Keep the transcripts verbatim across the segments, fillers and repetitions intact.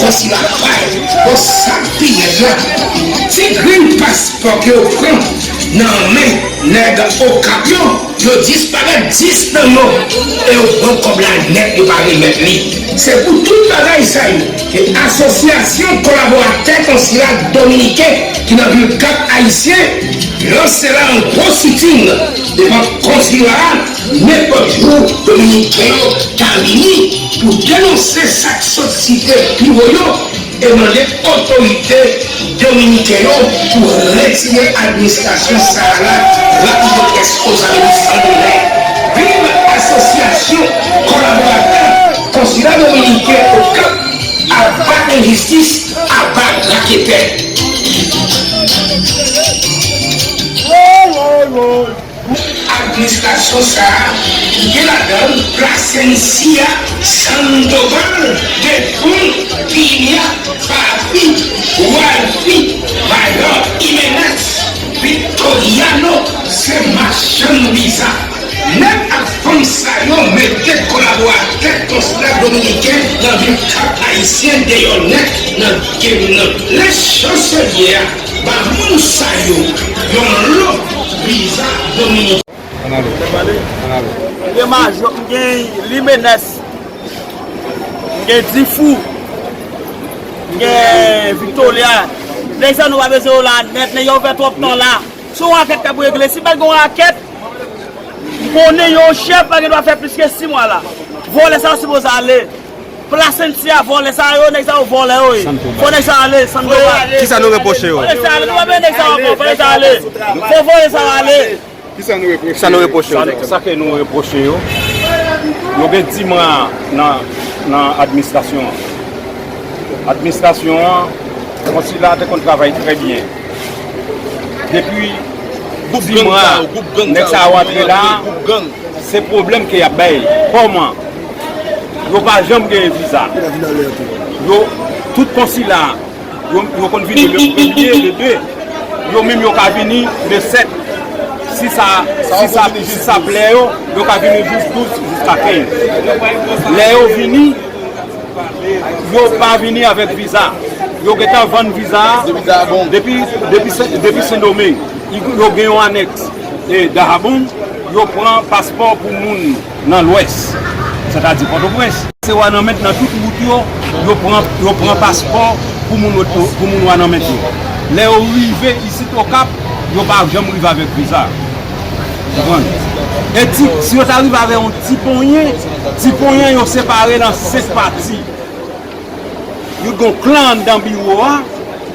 Sila pay, bon, sa k pi rèd la, ti grenn paspò ke yo pran nan men nèg Okap yo, yo disparèt dis nan yo, e yo pran kòb la nèt, yo pa remèt li. Se pou tout bagay sa yo ke Asosyasyon Kolaboratè Konsila Dominiken ki nan vil Kap Ayisyen lanse la an gwo siting devan konsila a, nenpòt jou Dominiken yo ka vini pou denonse sa k sot site pi wo yo e mande otorite dominiken yo pou retire administrasyon sa a la rapidemèsi ozanvi san dola. Viv Asosyasyon Kolaboratè Konsila Dominiken Okap! Aba enjistis, aba raketè! Administrasyon sa a, ki gen ladan l Plasencia, Sandoval, Defoul, Piña, Papi, Walfi, Mayor, Jiménez, Victoriano, se machann viza. Nèg ak fanm sa yo mete kolaboratè konsila dominiken nan vil Kap Ayisyen deyò nèt nan game nan. Le Chancelier a ba moun sa yo yon lo viza dominiken. Ann ale. Ann ale. M gen Majò, m gen Jiménez, m gen Difou, m gen Victoria. Nèg sa nou pa bezwen yo la nèt, nèg yo fè twòp tan la. Se yon rakèt k ap regle. Si pa t gen yon rakèt, m konnen yon chèf pa gen dwa fè plis ke sis mwa la. Vòlè sa yo sipoze ale. Plasencia, vòlè sa yo, nèg sa yo vòlè yo ye. Fò nèg sa ale, Sandoval. Kisa nou repwoche yo? Fò nèg sa ale, nou pa bezwen nèg sa yo ankò, fò nèg sa ale. Fò vòlè sa yo ale. Kisa nou repwoche yo? Sa, sa ke nou repwoche yo, yo gen dis mwa nan, nan administrasyon an. Administrasyon an, konsila a te konn travay trè byen. Depi dis mwa, nèg sa yo antre la, se pwoblèm ke y ap bay. Kòman? Yo pa janm genyen viza. Yo, tout konsila, yo, yo konn vini le premye, le de. Yo menm yo ka vini le sèt. Si sa, si sa, si sa plè yo, yo ka vini jis douz jiska kenz. Lè yo vini, yo pa vini avèk viza. Yo gentan vann viza a depi, depi, Sen- depi Sendomeng. Yo gen yon anèks e Dahabon, yo pran paspò pou moun nan Lwès, sètadi Pòtoprens. Se Wanament nan tout wout yo, yo pran, yo pran paspò pou moun, pou moun Wanament yo. Lè yo rive isit Okap, yo pa janm rive avèk viza. Konprann? E ti, si yo ta rive avèk yon ti ponyen, ti ponyen yo separe nan senk pati. Yo gen yon klan anndan biwo a.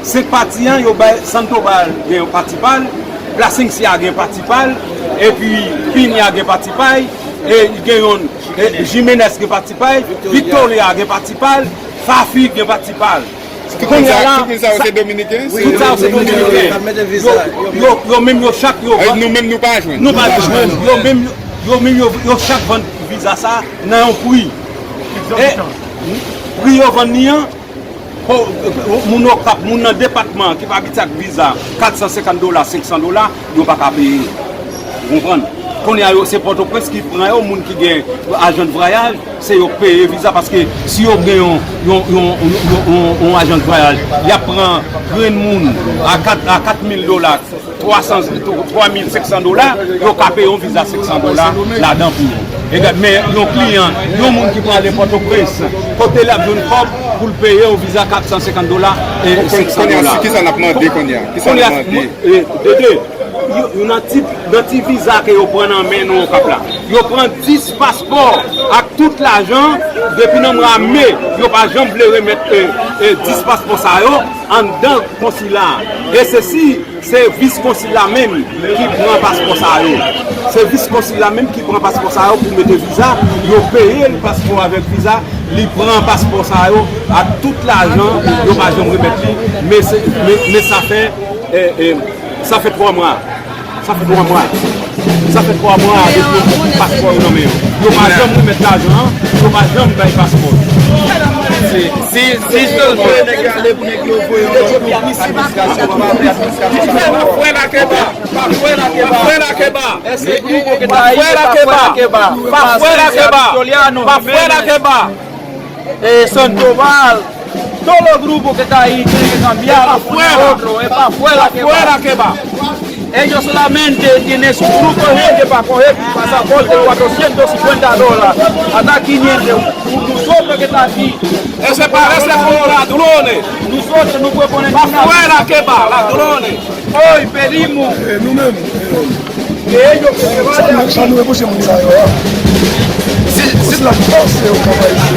Senk pati an, yo bay Sandoval gen yon pati pa l, Plasencia gen pati pa l, epi Piña gen pati pa l, e gen yon, e Jiménez gen pati pa l, Victoria gen pati pa l, Fafi gen pati pa l. Tout moun sa, tout moun sa yo se dominiken? Tout sa yo se dominiken. Yo, yo, yo menm yo chak yo vann. Nou menm nou pa jwenn. Nou pa jwenn. Yo menm yo, yo menm yo, yo chak vann viza sa nan yon pri. E pri yo vann li an, moun Okap, moun nan depatman an ki pa abitye ak viza kat san senkant dola, senk san dola, yo pa ka peye. Ou konprann? Kounye a, yo, se Pòtoprens ki pran yo, moun ki gen ajan de vwayaj, se yo k peye viza, paske si yo gen yon, yon, yon, yon, yon, yon ajan de vwayaj, y ap pran grenn moun a kat, a kat mil dola, twa san, twa mil senk san dola, yo ka peye yon viza senk san dola ladan pou yo. E gad, men yon kliyan, yon moun ki prale Pòtoprens, kote l ap jwenn kòb pou l peye yon viza kat san senkant dola e senk san dola? Kounye a, kisa n ap mande kounye a? Kisa n ap mande? E, Dede, yo, yo nan ti, nan ti viza ke yo pran nan men nou Okap la. Yo pran dis paspò ak tout lajan, depi nan mwa me, yo pa janm vle remèt, e, e, dis paspò sa yo anndan konsila a. E se si, se vis konsila menm ki pran paspò sa yo. Se vis konsila menm ki pran paspò sa yo pou mete viza, yo peye l paspò avèk viza, li pran paspò sa yo ak tout lajan, yo pa janm remèt li, men se, men, men sa fè, e, e, sa fè twa mwa. Sa fè twa mwa. Sa fè twa mwa depi yo pran paspò yo nan men yo. Yo pa janm remèt lajan an, yo pa janm bay paspò. Si, si, si sèlman. Nèg yo ale pou nèg yo voye yon lòt administrasyon, pa vle administrasyon sa. Frè Lakeba, pa frè Lakeba, frè Lakeba. Pa frè Lakeba, pa frè Lakeba, pa frè Lakeba. E Sandoval. Todo grupo que está ahí tiene que cambiar, poner otro, es pa afuera que va. Ellos solamente tienen su grupo de gente para coger pasaporte cuatrocientos cincuenta dólares, hasta quinientos. Nosotros que está aquí, eso parece como ladrones. Nosotros no podemos poner nada. Afuera que va, ladrones. Hoy pedimos que ellos que se vayan. Sa nou, sa nou repwoche moun sa yo a. Se, se la ki pase yo travay ici.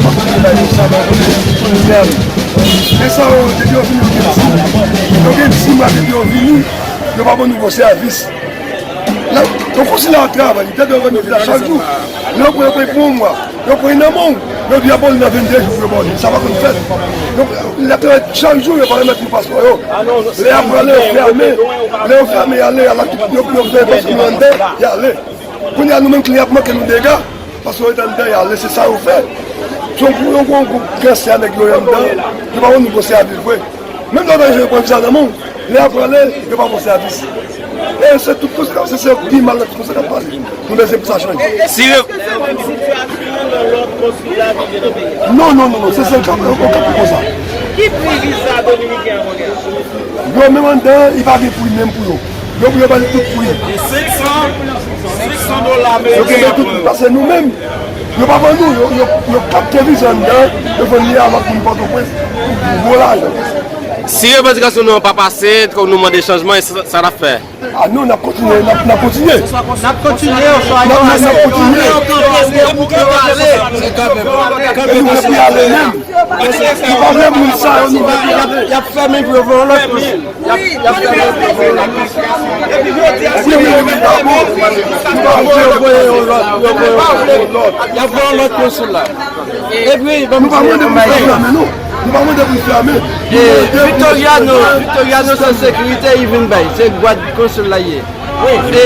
Pa konnen bagay yo sa nan konnen. Men sa yo, depi yo vini, yo gen di. Yo gen di mwa depi yo vini, yo pa ban nou bon sèvis. La, yon konsila ap travay, li te dwe rann yo vizit chak jou. Lè yo pran, yo pran pou yon mwa. Yo pran nan men w, yo di y ap ba w li nan vennde jou pou yo ba w li. Sa pa konn fèt. Donk, lè travay chak jou, yo pa remèt nou paspò yo. Lè y ap prale, yo fèmen. Lè yo fèmen, y ale, y al ak tout, yo, yo fè paspò nou anndan, y ale. Kounye a, nou menm kliyan ap manke nou dega, paspò yo te anndan, y ale, se sa yo fè. Se yon gwo, yon gwo, gwo gansè nèg yo ye anndan, yo pa konn nou bon sèvis vre. Menm lè w ta jere pran viza nan men w, lè y ap prale, yo pa bon sèvis. E se tout konsekans, se, se pi mal nan tout konsekans pale. Nou bezwen pou sa chanje. Si yo... Non, non, non, non, se sèl ka, yon ka pou konsa. Ki pri viza dominiken an, monchè? Yo menm anndan, li pa gen pri menm pou yo. Yo, yo ba li tout pri. Senk san, senk san dola ameriken. Yo kenbe tout pri, paske nou menm, yo pa ban nou, yo, yo, yo kapte viza anndan, yo vann li a lòt moun Pòtoprens pou gwo lajan. Si revandikasyon nou an pa pase, kòm nou mande chanjman, e sa, sa n ap fè? A non, n ap kontinye, n ap, n ap kontinye. N ap kontinye, oswa yo ale. N ap kontinye. E nou vle pou y ale menm. Nou pa vle moun sa yo, nou vle pou y ale. Y ap fèmen pou yo voye yon lòt konsil. Y ap, y ap fèmen pou yo voye yon lòt, yo voye yon lòt. Y ap voye yon lòt konsil la. Epi, ban m di nou, nou pa mande pou fèmen, non. Nou pa mande pou fèmen. E Victoriano, Victoriano se sekirite, li vin bay. Se gad konsil la ye. E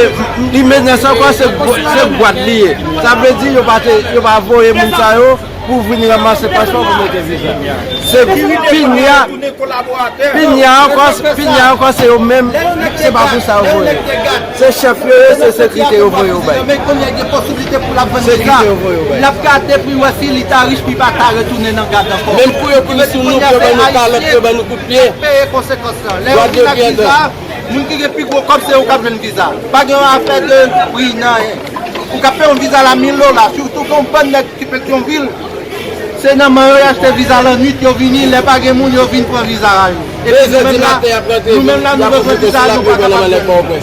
li mennen sa ankò, se gwa-, se gad li ye. Sa vle di, yo pa te, yo pa voye moun sa yo pou vin ranmase paspò pou mete viza. Se pinya, pinya ankò, pinya ankò, se yo menm, se pa pou sa yo voye. Se chèf yo ye, se sekirite yo voye yo bay. Sekirite yo voye yo bay. L ap gade pou l wè si li ta rich, pou l pa ta retounen nan gad ankò. Menm pou yo, pou yo sou nou, pou yo ban nou kalòt, pou yo ban nou kout pye. Peye konsekans lan. Lè yo vin ak viza, moun ki gen pi gwo kòb, se yo k ap jwenn viza. Pa gen yon afè de pri, nan anyen. Ou ka peye yon viza la mil dola, sitou gen yon bann nèg ki Petyonvil, se nan man yo y achte viza lannwit, yo vini, lè pa gen moun, yo vin pran viza a yo. Epi nou menm la, nou menm la, nou bezwen viza a, nou pa kapab jwenn li.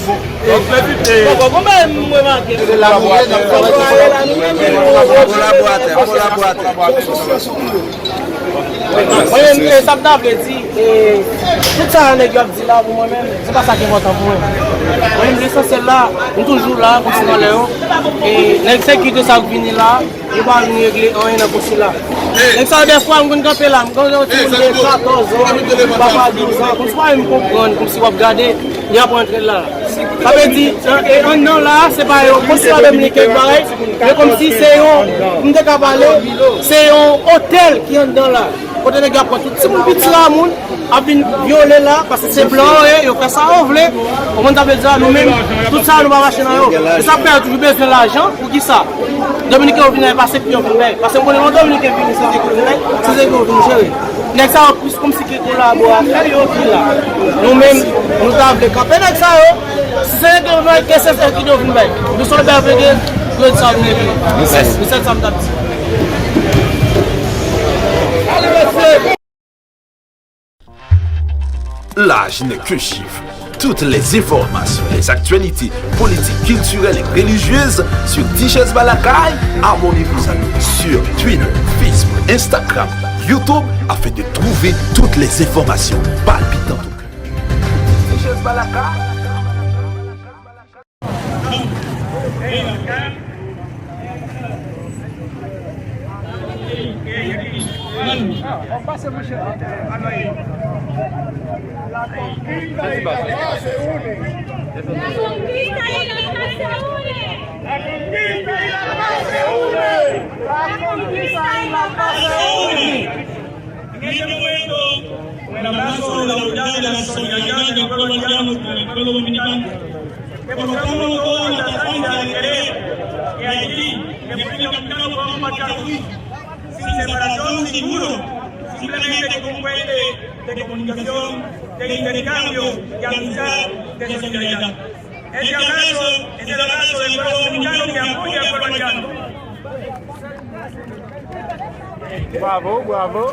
Se la nou ye, n ap travay konsa. Kolaboratè, kolaboratè. Mwen menm, e, sa m ta vle di, e, tout sa nèg yo ap di la, pou mwen menm, se pa sa ki enpòtan pou mwen. Mwen menm, lesansyèl la, m toujou la, konsi anlè yo. E nèg sekirite sa k vini la, yo pa vin regle anyen nan konsi la. Nèg sa yo, dèfwa, m konn kanpe la, m konn yon timoun de katòz an, papa douz an, konsi pa menm konprann, konsi w ap gade, li ap rantre la. Sa vle di, e, anndan la, se pa yon konsi la dominiken k parèy, men kòmsi se yon, m te ka pale, se yon otèl ki anndan la. Kote nèg yo ap pran tout timoun pi ti la moun, ap vin vyole la, paske se blan yo ye, yo fè sa yo vle. Ou konprann sa vle di la, nou menm, tout sa nou pa mache nan yo. E sa fè yo toujou bezwen lajan, poukisa? Dominiken yo vin la, e pa se ki yo vin bay. Paske m konnen lè yon dominiken vini, se ki yo vin bay, se ki yo vin jere. Nèg sa yo plis kòmsi ke kolaboratè yo ki la. Nou menm, nou ta vle kanpe nèg sa yo. Si se nèg yo vin bay, ke se sa ki yo vin bay. Nou se yon bèl vle de, yo di sa nou vle. Se sèl sa m t ap di. L'âge n'est qu'un chiffre. Toutes les informations, les actualités politiques, culturelles et religieuses sur Tichèz Balakay. Abonnez-vous à nous sur Twitter, Facebook, Instagram, YouTube afin de trouver toutes les informations palpitantes au cœur. Tichèz Balakay. Grito en alto, un abrazo de la unidad y de la solidaridad del pueblo haitiano con el pueblo dominicano. Colocamos toda nuestra fuerza de querer que Haití, República Dominicana, podamos marchar unidos, sin separación, sin muro, Simplemente como un puente de comunicación, de intercambio, de amistad, de solidaridad. Este abrazo es el abrazo del pueblo dominicano que apoya al pueblo haitiano. Bravo, bravo.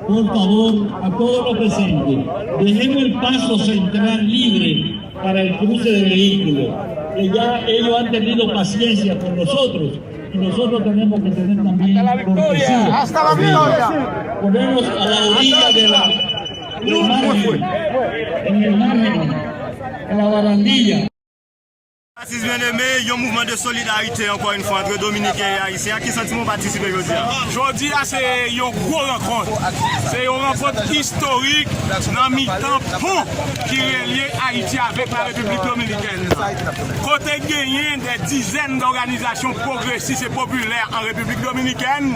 Por favor, a todos los presentes, dejemos el paso central libre para el cruce de vehículos, que ya ellos han tenido paciencia con nosotros y nosotros tenemos que tener también cortesía. Ponernos a la orilla de la, del margen, en el margen, en la barandilla. Atis byeneme, yon mouvman de solidarite ankò yon fwa antre Dominiken e Ayisyen. Ak ki santiman w patisipe jodi a? Jodi a se yon gwo rankont. Se yon rankont istorik nan mitan pon ki relye Ayiti avèk la Repiblik Dominikèn. Kote genyen dè dizèn dòganizasyon pwogresis e popilè an Repiblik Dominikèn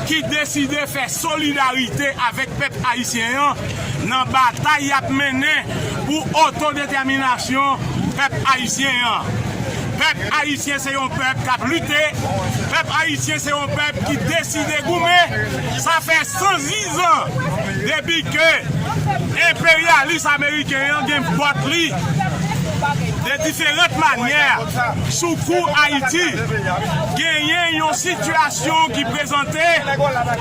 ki deside fè solidarite avèk pèp ayisyen an nan batay y ap mennen pou otodetèminasyon pèp ayisyen an. Pèp ayisyen se yon pèp k ap lite. Pèp ayisyen se yon pèp ki deside goumen. Sa fè san diz an depi ke enperyalis ameriken an gen bòt li de diferant manyè sou kou Ayiti. Genyen yon sitiyasyon ki prezante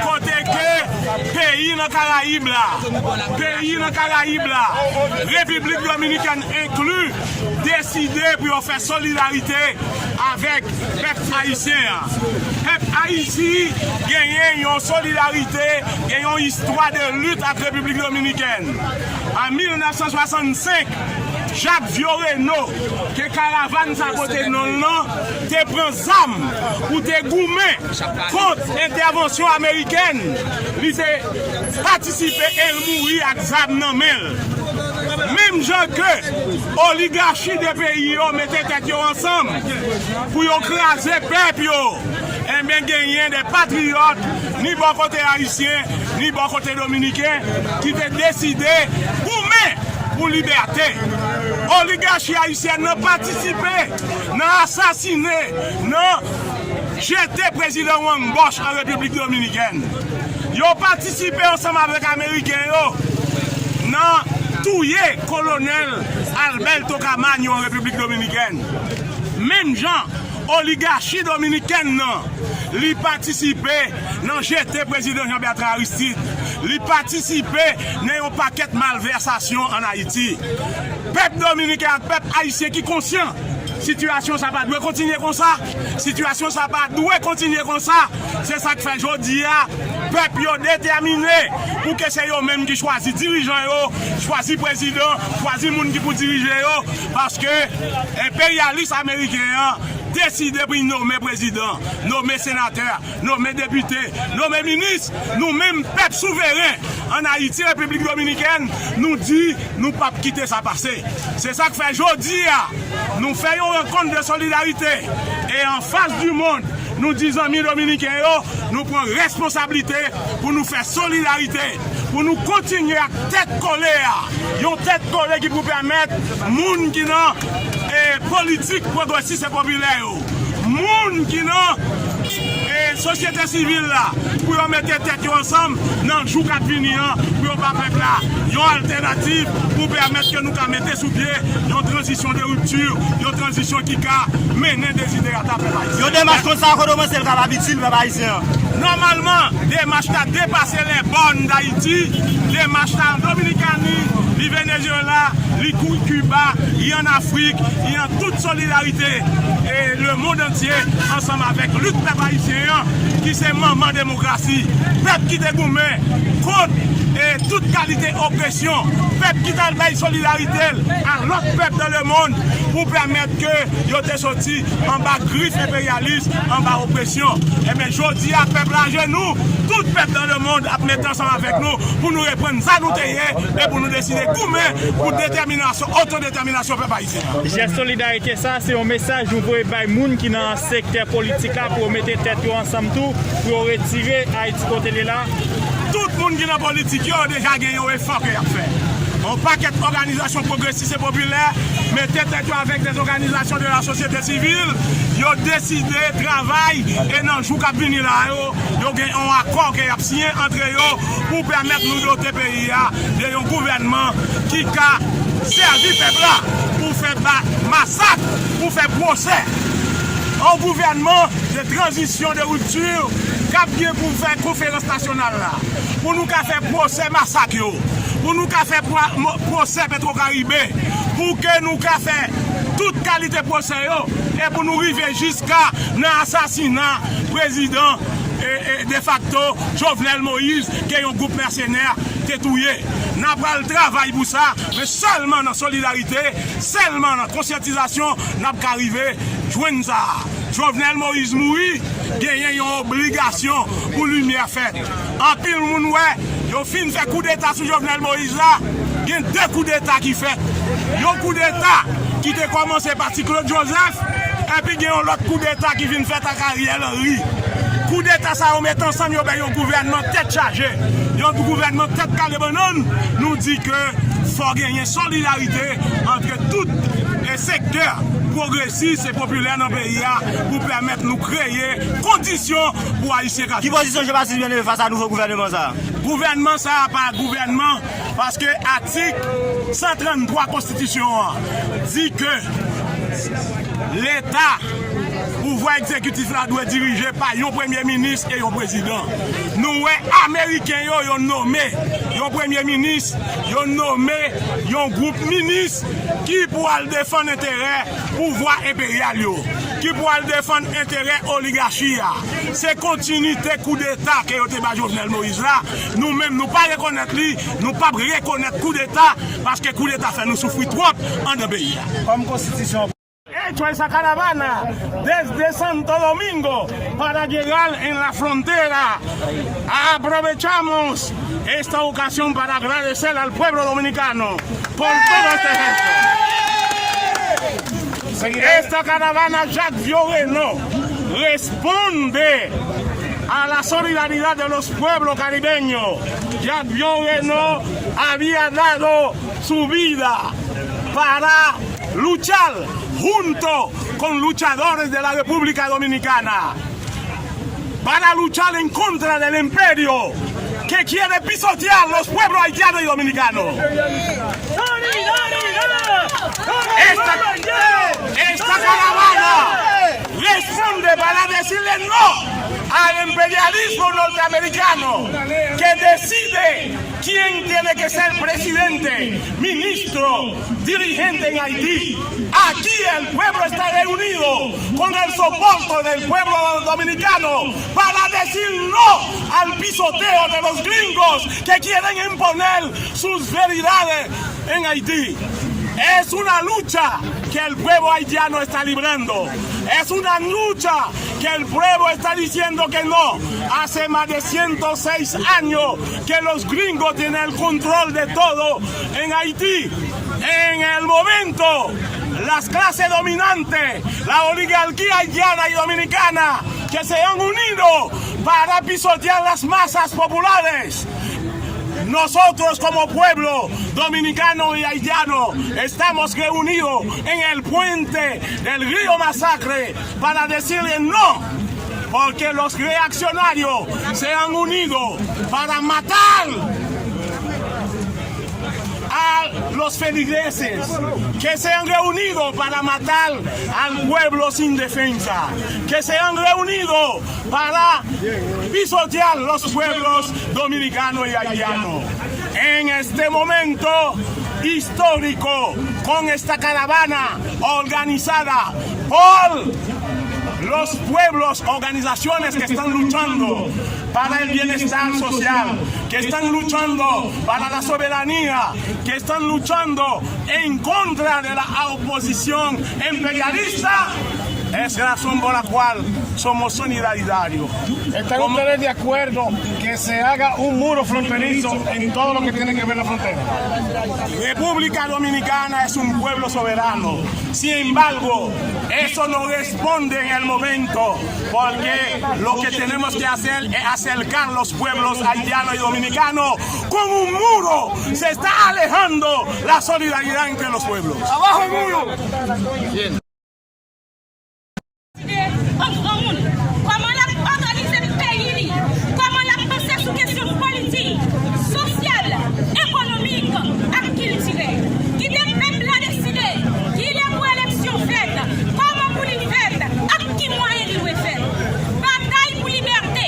kote ke peyi nan Karayib la, peyi nan Karayib la, Repiblik Dominikèn enkli, deside pou yo fè solidarite avèk pèp ayisyen an. Pèp Ayiti genyen yon solidarite, gen yon istwa de lit ak Repiblik Dominikèn. An mil nèf san swasannsenk, Jacques Vioreno, ke karavàn sa pote non l lan, te pran zam pou te goumen kont entèvansyon amerikèn. Li te patisipe e l mouri ak zam nan men l. Menm jan ke oligachi de peyi yo mete tèt yo ansanm pou yo kraze pèp yo, enben genyen de patriyòt, ni bò kote ayisyen, ni bò kote dominiken, ki te deside goumen pou libète. Oligachi ayisyèn nan patisipe nan asasinen, nan jete prezidan Juan Bosch an Repiblik Dominikèn. Yo patisipe ansanm avèk ameriken yo nan touye kolonèl Alberto Camaño an Repiblik Dominikèn. Menm jan, oligachi dominikèn nan, li patisipe nan jete prezidan Jean Bertrand Aristide. Li patisipe nan yon pakèt malvèsasyon ann Ayiti. Pèp dominiken ak pèp ayisyen ki konsyan, sitiyasyon sa pa dwe kontinye konsa. Sitiyasyon sa pa dwe kontinye konsa. Se sa k fè jodi a, pèp yo detèmine pou ke se yo menm ki chwazi dirijan yo, chwazi prezidan, chwazi moun ki pou dirije yo, paske enperyalis ameriken an deside pou l nonmen prezidan, nonmen senatè, nonmen depite, nonmen minis. Nou menm pèp souveren ann Ayiti, Repiblik Dominikèn, nou di nou p ap kite sa pase. Se sa k fè jodi a, nou fè yon rankont de solidarite e an fas di mond, nou di zanmi dominiken yo, nou pran responsablite pou nou fè solidarite, pou nou kontinye ak tèt kole a. Yon tèt kole ki pou pèmèt moun ki nan e politik pwogresis e popilè yo, moun ki nan e sosyete sivil la, pou yo mete tèt yo ansanm nan jou k ap vini an, pou yo ba pèp la yon altènativ pou pèmèt ke nou ka mete sou pye yon tranzisyon de ripti, yon tranzisyon ki ka mennen deziderata pèp ayisyen. Yon demach konsa, kote w panse l kapab itil pèp ayisyen an? Nòmalman, demach la depase lè bòn Dayiti, demach la an Dominikani, li Venezuela, li Kou-, Kiba, li ann Afrik, li an tout solidarite e lemonn antye ansanm avèk lit pèp ayisyen an, ki se manman demokrasi, pèp ki te goumen kont e tout kalite opresyon, pèp ki t al bay solidarite l a lòt pèp dans le monde pou pèmèt ke yo te soti anba grif enperyalis, anba opresyon. Ebyen, jodi a, pèp la ajenou, tout pèp dans le monde ap mete ansanm avèk nou pou nou reprann sa nou te ye e pou nou deside goumen pou detèminasyon, otodetèminasyon pèp ayisyen an. Jès solidarite sa, se yon mesaj nou voye bay moun ki nan sektè politik la pou yo mete tèt yo ansanm tou, pou yo retire Ayiti kote l ye la. Tout moun ki nan politik yo deja gen yon efò ke y ap fè. Yon pakèt òganizasyon pwogresis e popilè mete tèt yo avèk de òganizasyon de la sosyete sivil, yo deside travay e nan jou k ap vini la yo, yo gen yon akò ke y ap siyen antre yo pou pèmèt nou dote peyi a de yon gouvènman ki ka sèvi pèp la pou fè ba-, masak, pou fè pwosè. Yon gouvènman de tranzisyon, de ripti k ap gen pou fè konferans nasyonal la, pou nou ka fè pwosè masak yo, pou nou ka fè pwa-, mo-, pwosè Petwokaribe, pou ke nou ka fè tout kalite pwosè yo, e pou nou rive jiska nan asasina prezidan, e, e, defakto Jovenel Moïse, ke yon gwoup mèsenè te touye. N a pral travay pou sa, men sèlman nan solidarite, sèlman nan konsyantizasyon, n ap ka rive jwenn sa. Jovenel Moïse mouri, genyen yon obligasyon pou limyè fèt. Anpil moun wè, yo fin fè koudeta sou Jovenel Moïse la, gen de koudeta ki fèt. Yon koudeta ki te kòmanse pa Ti Claude Joseph, epi gen yon lòt koudeta ki vin fèt ak Ariel Henry. Koudeta sa yo met ansanm, yo bay yon gouvènman tèt chaje, yon gouvènman tèt kale bannann. Nou di ke fò genyen solidarite antre tout e sektè pwogresis e popilè nan peyi a pou pèmèt nou kreye kondisyon pou Ayisyen ka. Ki pozisyon Jean Baptiste Bien-Aimé fas a nouvo gouvènman sa a? Gouvènman sa a pa gouvènman, paske atik san tranntwa konstitisyon an di ke Leta, pouvwa egzekitif la dwe dirije pa yon premye minis e yon prezidan. Nou wè Ameriken yo, yo nome yon premye minis, yo nome yon gwoup minis ki pou al defann enterè pouvwa enperyal yo, ki pou al defann enterè oligachi a. Se kontinite koudeta ke yo te ba Jovenel Moïse la. Nou menm, nou pa rekonèt li, nou p ap rekonèt koudeta, paske koudeta fè nou soufri twòp anndan peyi a. Kòm konstitisyon. Hecho esta caravana desde Santo Domingo para llegar en la frontera. Aprovechamos esta ocasión para agradecer al pueblo dominicano por todo este gesto. Esta caravana Jacques Vioreno responde a la solidaridad de los pueblos caribeños. Jacques Vioreno había dado su vida para luchar junto con luchadores de la República Dominicana, para luchar en contra del imperio que quiere pisotear los pueblos haitianos y dominicanos. Esta, esta caravana responde para decirle no al imperialismo norteamericano que decide quién tiene que ser presidente, ministro, dirigente en Haití. Aquí el pueblo está reunido con el soporte del pueblo dominicano para decir no al pisoteo de los gringos que quieren imponer sus veridades en Haití. Es una lucha que el pueblo haitiano está librando. Es una lucha que el pueblo está diciendo que no. Hace más de ciento seis años que los gringos tienen el control de todo en Haití. En el momento, las clases dominantes, la oligarquía haitiana y dominicana, que se han unido para pisotear las masas populares. Nosotros como pueblo dominicano y haitiano estamos reunidos en el puente del río Masacre para decirle no, porque los reaccionarios se han unido para matar a los feligreses, que se han reunido para matar al pueblo sin defensa, que se han reunido para pisotear los pueblos dominicanos y haitianos. En este momento histórico, con esta caravana organizada por los pueblos, organizaciones que están luchando para el bienestar social, que están luchando para la soberanía, que están luchando en contra de la oposición imperialista, Es la razón por la cual somos solidarios. ¿Están ustedes de acuerdo que se haga un muro fronterizo en todo lo que tiene que ver la frontera? República Dominicana es un pueblo soberano. Sin embargo, eso no responde en el momento, porque lo que tenemos que hacer es acercar los pueblos haitianos y dominicanos con un muro. Se está alejando la solidaridad entre los pueblos. ¡Abajo el muro! An granmoun, kòman l ap òganize peyi li, kòman l ap panse sou kesyon politik, sosyal, ekonomik ak kiltirèl. Kite pèp la deside kilè pou eleksyon fèt, kòman pou li fèt ak ki mwayen li dwe fèt. Batay pou libète,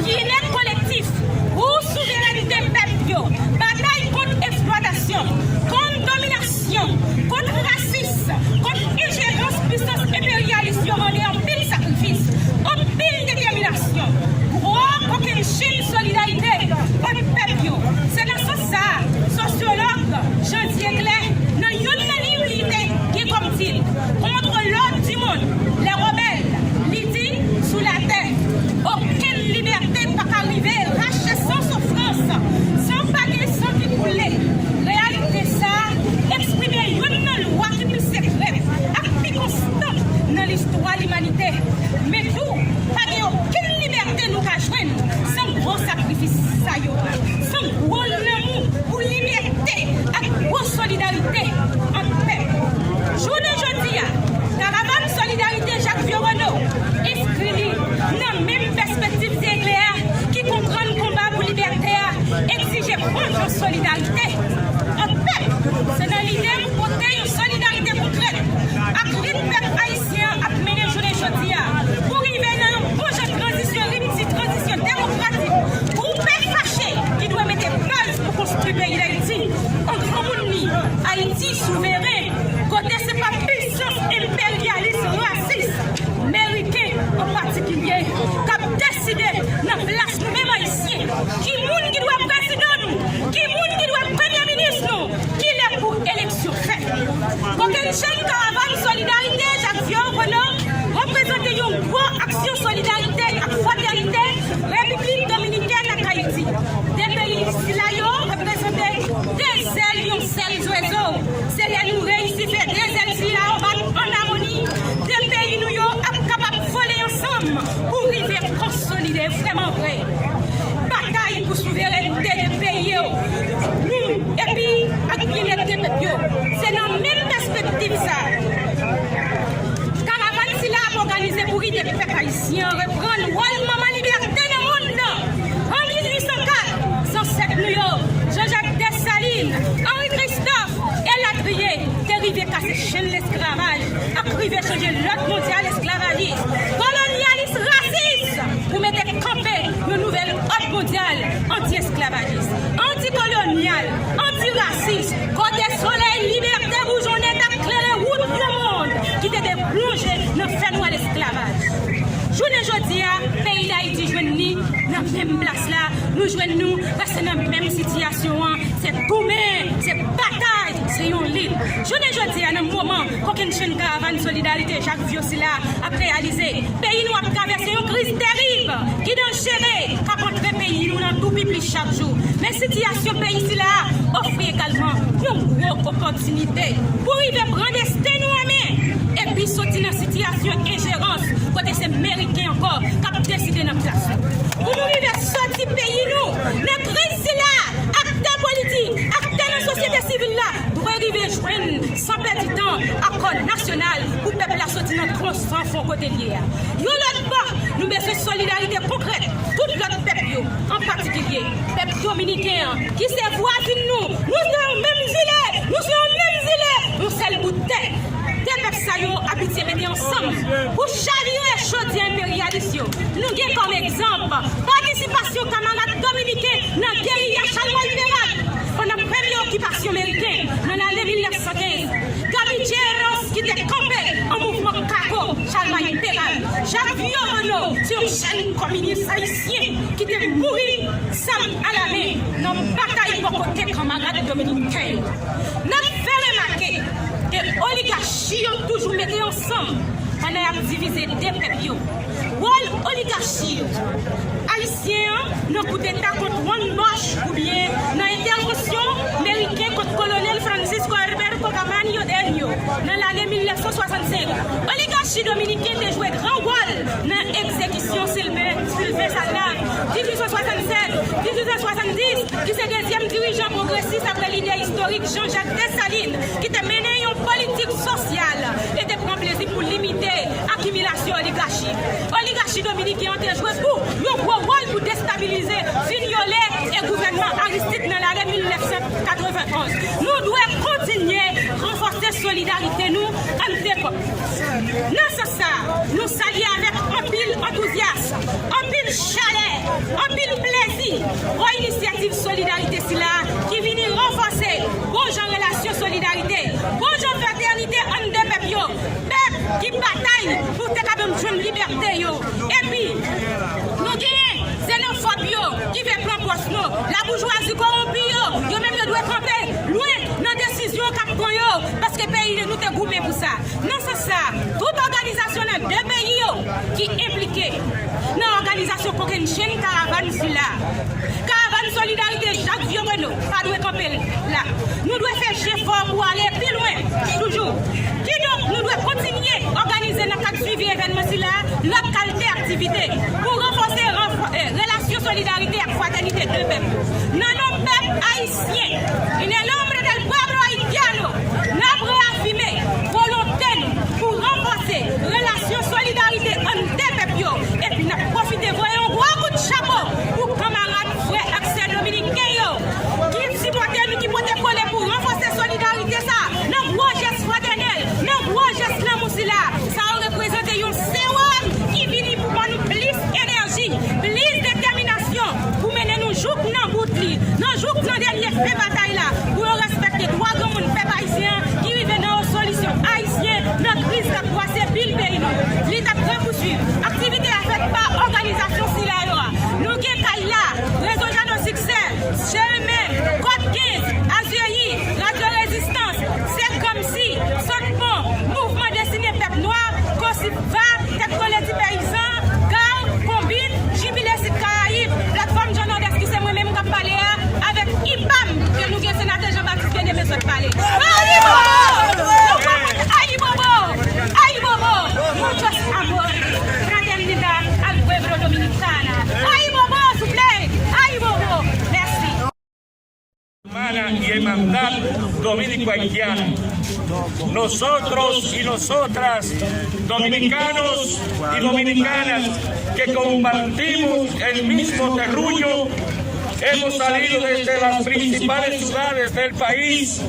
byennèt kolektif, pou souverènte pèp yo, batay kont eksplwatasyon, kont dominasyon, kont rasis, kont enjerans pisans enperyalis yo mande anpil sakrifis, anpil detèminasyon, gwo kokennchenn solidarite ant pèp yo. Se nan sans sa a, sosyològ Jean Dieu Clair, nan youn nan liv li te gen kòm tit Contre l'ordre du monde, les rebelles, li di, sou latè, okenn libète pa ka rive rache san soufrans, san pa gen san ki koule. Reyalite sa a eksprime youn nan lwa ki pi sekrè ak pi konstan nan listwa limanite. Men tou, pa gen okenn libète nou ka jwenn san gwo sakrifis sa yo, san gwo lanmou pou libète ak gwo solidarite ant pèp. Jounen jodi a, Karavàn Solidarite Jak Vyo Reno enskri li nan menm pèspektiv Zye Eklè a ki konprann konba pou libète a egzije konjans solidarite ant pèp. Se nan lide pou pote yon solidarite konkrèt ak lit pèp ayisyen an ap mennen jounen jodi a pou rive nan yon bon jan tranzisyon, ripti, tranzisyon demokratik, gwoup fache ki dwe mete baz pou konstwi peyi Dayiti an granmoun li, Ayiti souveren, kote se pa pisans enperyalis rasis meriken an patikilye k ap deside nan plas nou menm Ayisyen ki moun ki dwe prezidan nou, ki moun ki dwe premye minis nou, kilè pou eleksyon fèt. Kokennchenn Karavàn Solidarite Jak Vyo Reno reprezante yon gwo aksyon solidarite ak fratènite Repiblik Dominikèn ak Ayiti. De peyi sila yo reprezante de zèl yon sèl zwezo. Se lè nou reyisi fè de zèl sila yo bat ann amoni, de peyi nou yo ap kapab vole ansanm pou rive konsolide vrèman vre batay pou souverènte de peyi yo, nou, epi ak byennèt de pèp yo. Se nan menm pèspektiv sa a, karavàn sila ap òganize pou ride pèp ayisyen an reprann wòl manman libète nan mond lan. An mil uit san kat, zansèt nou yo, Jean-Jacques Dessalines, Henri Christophe, elatriye, te rive kase chenn lesklavaj ak rive chanje lòd mondyal esklavajis, kolonyalis, rasis pou mete kanpe yon nouvèl òd mondyal anti-esklavajis, antikolonyal, antirasis, kote solèy libète boujonnen t ap klere wout yon mond ki te deplonje nan fènwa lesklavaj. Jounen jodi a, peyi Dayiti jwenn li nan menm plas la, nou jwenn nou prèske nan menm sitiyasyon an, se goumen, se batay, se yon lit. Jounen jodi a, nan moman kokennchenn karavàn solidarite Jak Vyo sila ap reyalize, peyi nou ap travèse yon kriz terib ki danjere, k ap antre peyi nou nan tou pi plis chak jou. Men sitiyasyon peyi sila a ofri egalman yon gwo opòtinite pou rive pran desten nou an men, epi soti nan sitiyasyon enjerans kote se Meriken ankò k ap deside nan plas nou. Pou nou rive soti peyi nou nan kriz sila, aktè politik, aktè nan sosyete sivil la dwe rive jwenn, san pèdi tan, akò nasyonal pou pèp la soti nan twon san fon kote l ye a. Yon lòt bò, nou bezwen solidarite konkrèt tout lòt pèp yo, an patikilye pèp dominiken an, ki se vwazen nou. Nou se yon menm zile, nou se yon menm zile, yon sèl bout tè. De pèp sa yo abitye mete ansanm pou chavire chodyè enperyalis yo. Nou gen kòm egzanp patisipasyon kamarad dominiken nan geriya Chalmay Peral pandan premye okipasyon meriken nan lane mil nèf san kenz. Gaby Jeros ki te kanpe an mouvman Kako Chalmay Peral. Jak Vyo Reno se yon jèn kominis ayisyen ki te mouri zam alamen nan batay bò kote kanmarad dominiken yo. N ap fè remake ke oligachi yo toujou mete ansanm Pandan y ap divize de pèp yo. Wòl oligachi yo. Ayisyen an, nan koudeta kont Juan Bosch oubyen nan entèvansyon meriken kont kolonèl Francisco Alberto Camaño Denio nan lane mil nèf san swasannsenk, oligachi dominiken te jwe gran wòl nan egzekisyon Sylvain, Sylvain Salnave, dizuit san swasannsèt, dizuit san swasanndis, ki se dezyèm dirijan pwogresis apre lidè istorik Jean-Jacques Dessalines, ki te mennen yon politik sosyal e te pran plezi pou limite akimilasyon oligachi. Oligachi dominiken an te jwe pou yon gwo wòl pou destabilize, finyole e gouvènman Aristide nan lane mil nèf san katrevenonz. Nou dwe kontinye ranfòse solidarite nou ant de pèp. Nan sans sa, nou salye avèk anpil antouzyas, anpil chalè, anpil plezi, gwo inisyativ solidarite sila ki vini ranfòse bon jan relasyon solidarite, bon jan fratènite ant de pèp yo, pèp ki batay pou te ka jwenn libète yo. Epi, nou genyen zenofòb yo ki vle pran pòs nou, laboujwazi kowonpi yo, yo menm yo dwe kanpe lwen nan desizyon k ap pran yo, paske peyi nou te goumen pou sa. Nan sans sa, tout òganizasyon nan de peyi yo ki enplike nan òganizasyon kokennchenn karavàn sila, karavàn solidarite Jak Vye Reno pa dwe kanpe la. Nou dwe fè jefò pou ale pi lwen toujou. Kidonk, nou dwe kontinye òganize nan kad swivi evènman sila lòt kalite aktivite pou ranfòse ranfò- eh, relasyon solidarite ak fratènite de pèp. Nan non pèp ayisyen, en el nombre del pueblo haitiano, n ap reyafime volonte nou pou ranfòse relasyon solidarite ant de pèp yo, epi n ap pwofite voye yon gwo kout chapo pou kanmarad, frè ak sè dominiken yo ki sipòte nou, ki pote kole pou ranfòse solidarite sa nan gwo jès fratènèl, nan gwo jès lanmou sila. Sa yo reprezante yon sewòm ki vini pou ban nou plis enèji, plis detèminasyon pou mennen nou jouk nan bout li, nan jouk nan dènye fen batay la, pou yo respekte dwa granmoun pèp ayisyen an ki rive nan yon solisyon ayisyen nan kriz k ap bwase bil peyi nou. Li t ap rapouswiv aktivite a fèt pa òganizasyon sila yo a. Nou gen kay la, Rezo Jano Siksè, Chemen, Kòt kenz, Aziri, Radyo Rezistans, Se Kòmsi, Sant Pon, Mouvman Destine Pèp Nwa, Kosipva, Tèt Kole Ti Peyizan, Gaw, Konbit, Jibile Sid Karayib, Platfòm John Nordès ki se mwen menm k ap pale a, avèk IPAM ke nou gen Senatè Jean Baptiste Bienaimé sot pale. Ayibobo! Ayibobo! Ayibobo! Muchos amor, fraternidad al pueblo dominicana. Ayibobo, souple! Ayibobo! Mèsi. Hermana y hermandad dominico-haitiana. Nosotros y nosotras, dominicanos y dominicanas, que compartimos el mismo terruño, hemos salido desde las principales ciudades del país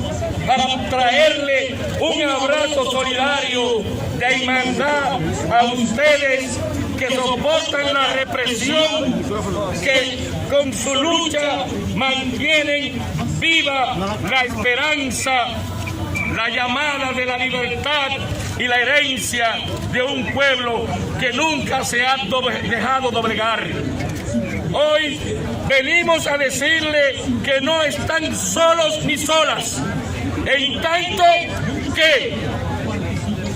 para traerle un abrazo solidario de hermandad a ustedes que soportan la represión, que con su lucha mantienen viva la esperanza, la llamada de la libertad y la herencia de un pueblo que nunca se ha doble- dejado doblegar. Hoy venimos a decirle que no están solos ni solas, en tanto que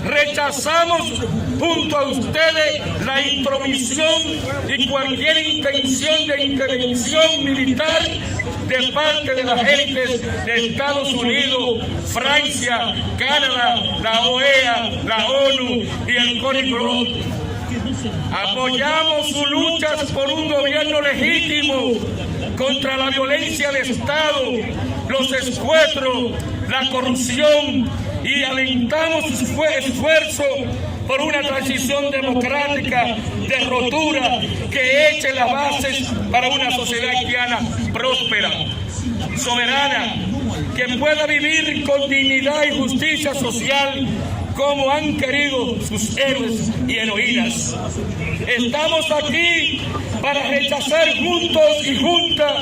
rechazamos junto a ustedes la intromisión y cualquier intención de intervención militar de parte de las élites de Estados Unidos, Francia, Canadá, la OEA, la ONU y el Código. Apoyamos sus luchas por un gobierno legítimo contra la violencia de Estado, los secuestros, la corrupción y alentamos sus fue- esfuerzos por una transición democrática de ruptura que eche las bases para una sociedad haitiana próspera, soberana, que pueda vivir con dignidad y justicia social como han querido sus héroes y heroínas. Estamos aquí para rechazar juntos y juntas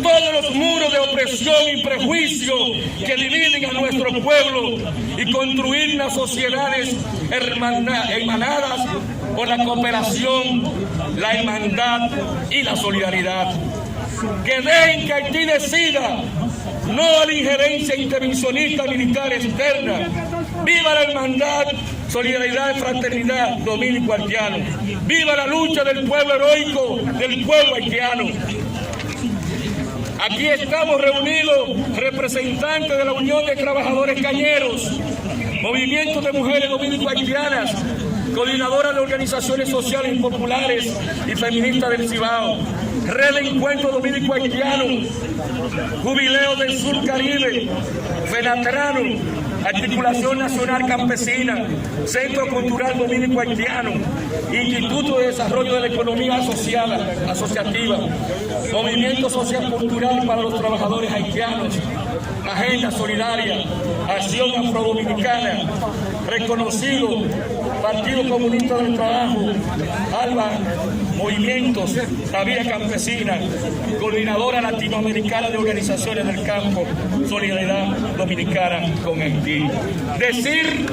todos los muros de opresión y prejuicio que dividen a nuestro pueblo y construir unas sociedades hermana- hermanadas por la cooperación, la hermandad y la solidaridad. Que dejen que Haití decida, no a la injerencia intervencionista militar externa. Viva la hermandad, solidaridad, fraternidad dominico-haitiano. Viva la lucha del pueblo heroico, del pueblo haitiano. Aquí estamos reunidos representantes de la Unión de Trabajadores Cañeros, Movimiento de Mujeres Dominico-Haitianas, Coordinadora de Organizaciones Sociales y Populares y Feministas del Cibao, Red de Encuentro Dominico-Haitiano, Jubileo del Sur Caribe, Fenatrano, Articulación Nacional Campesina, Centro Cultural Dominico Haitiano, Instituto de Desarrollo de la Economía Asociada, Asociativa, Movimiento Social Cultural para los Trabajadores Haitianos, Agenda Solidaria, Acción Afrodominicana, reconocido Partido Comunista del Trabajo, ALBA, Movimientos, la Vía Campesina, Coordinadora Latinoamericana de Organizaciones del Campo, Solidaridad Dominicana con Haití. Decir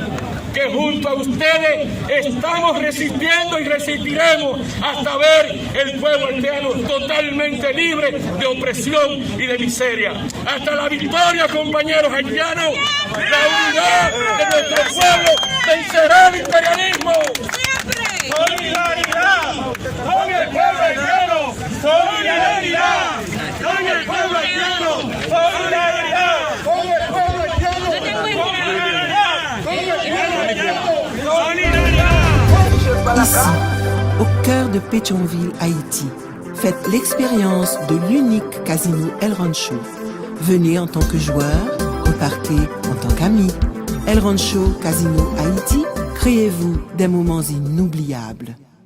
que junto a ustedes estamos resistiendo y resistiremos hasta ver el pueblo haitiano totalmente libre de opresión y de miseria. Hasta la victoria, compañeros haitianos. La unidad de nuestro pueblo vencerá al imperialismo. Solidaridad con el pueblo haitiano. Solidaridad con el pueblo haitiano. Solidaridad con el pueblo haitiano. Solidaridad. Solidaridad. Ici, au cœur de Pétionville, Haïti, faites l'expérience de l'unique casino El Rancho. Venez en tant que joueur, repartez en tant qu'ami. El Rancho Casino Haïti, créez-vous des moments inoubliables.